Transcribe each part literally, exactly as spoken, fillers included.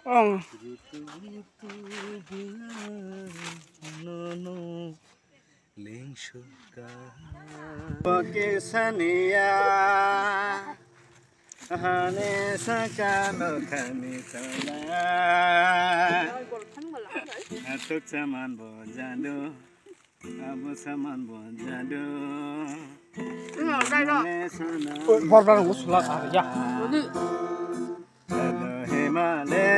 Ong. Lingsuka. Bokisania. Hane saka nokhani tola. Atuk saman bojado. Abo saman bojado. Borbar ngusula ya. Hemale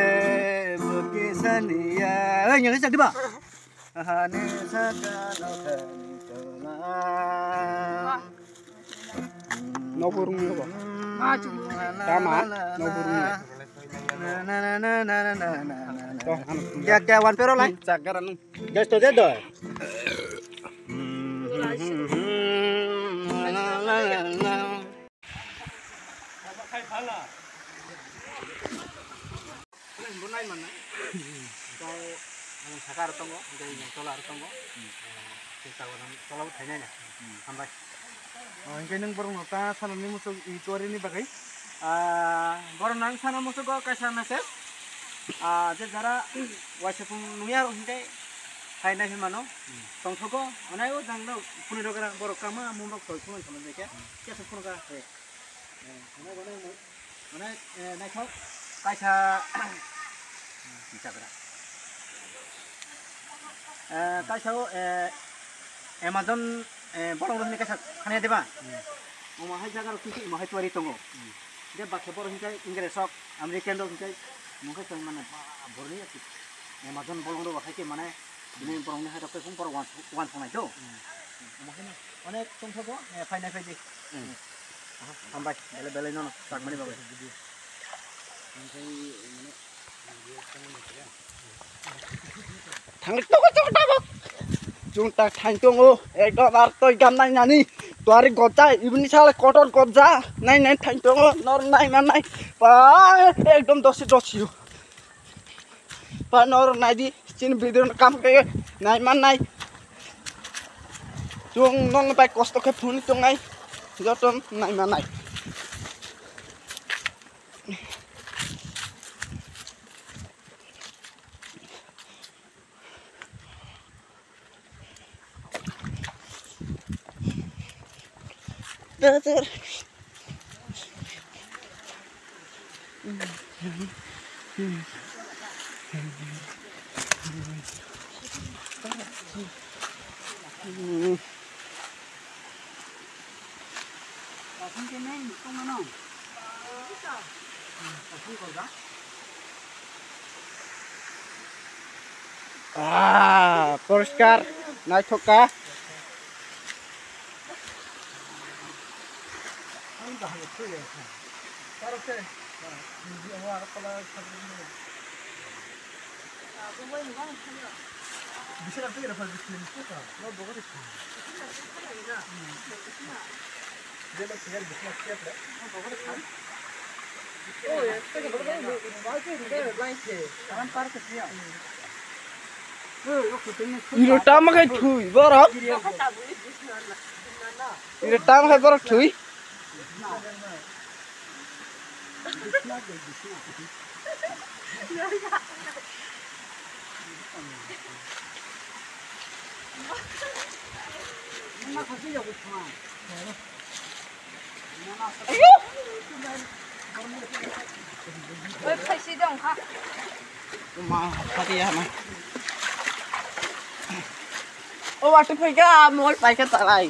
bokisania. Oi, nyale chak diba? Hane saka nokhani tola. Noburung ni ba? Tama, noburung ni. Kya, kya, wan pero lai? Chakara nung. Gas to de do. Bo nai manna. Tei ang saka aro tongo, tei ang tola aro tongo. Tei tola, tola bo thainai na. Hambai. O, hingke nwng borok no ta sana ni muchuk i tuari ni bagwi? Ah, borok no ang sana muchuk o kaisa message. Ah, je jara waisa phung nungya rok hingke hai nai mano. Tongthogo, onai o jang no phunui rok borok kama mung rok soi phunui kama jai khe. Kesa phunukha. Mane, eh, naithok kaisa, kaisa o, eh, Amazon, eh, bolong rok hinwi kaisa khaniya diba? Omo hai jaga rok kintu omo hai tuari tongo. Je baksa borok hinkai English rok, American rok hinkai mungkha tong mane ba borok ni Amazon bolong rok hai ke mane bini borok ni hai rok khe borok wan, wan songnai do. Omo hai no. Onek tongthogo, eh, phainai phaidi. Hmm. Aha, hambai, belai belai nono chakmani bagwi. Thang tongo chok tabok. Chwng tak thang tongo, ekdom ar toi gam nai nani. Tuari gojai, ibini sale kotor goja. Nai nai thang tongo, nor nai manai. Pa, ekdom dosi dosi. Pa norok naidi, chini video no kam khe nai man nai. Chwng nong bai kosto khe phunwi tongnai, joto nai man nai. Ah, poriskar, naithok kha. Iro tamo khe thui borok. Iro tamo khe borok thui. Oi, phaisi dong kha. Ma, khati ya ma. O, wati phai kha, mol pai kha talai.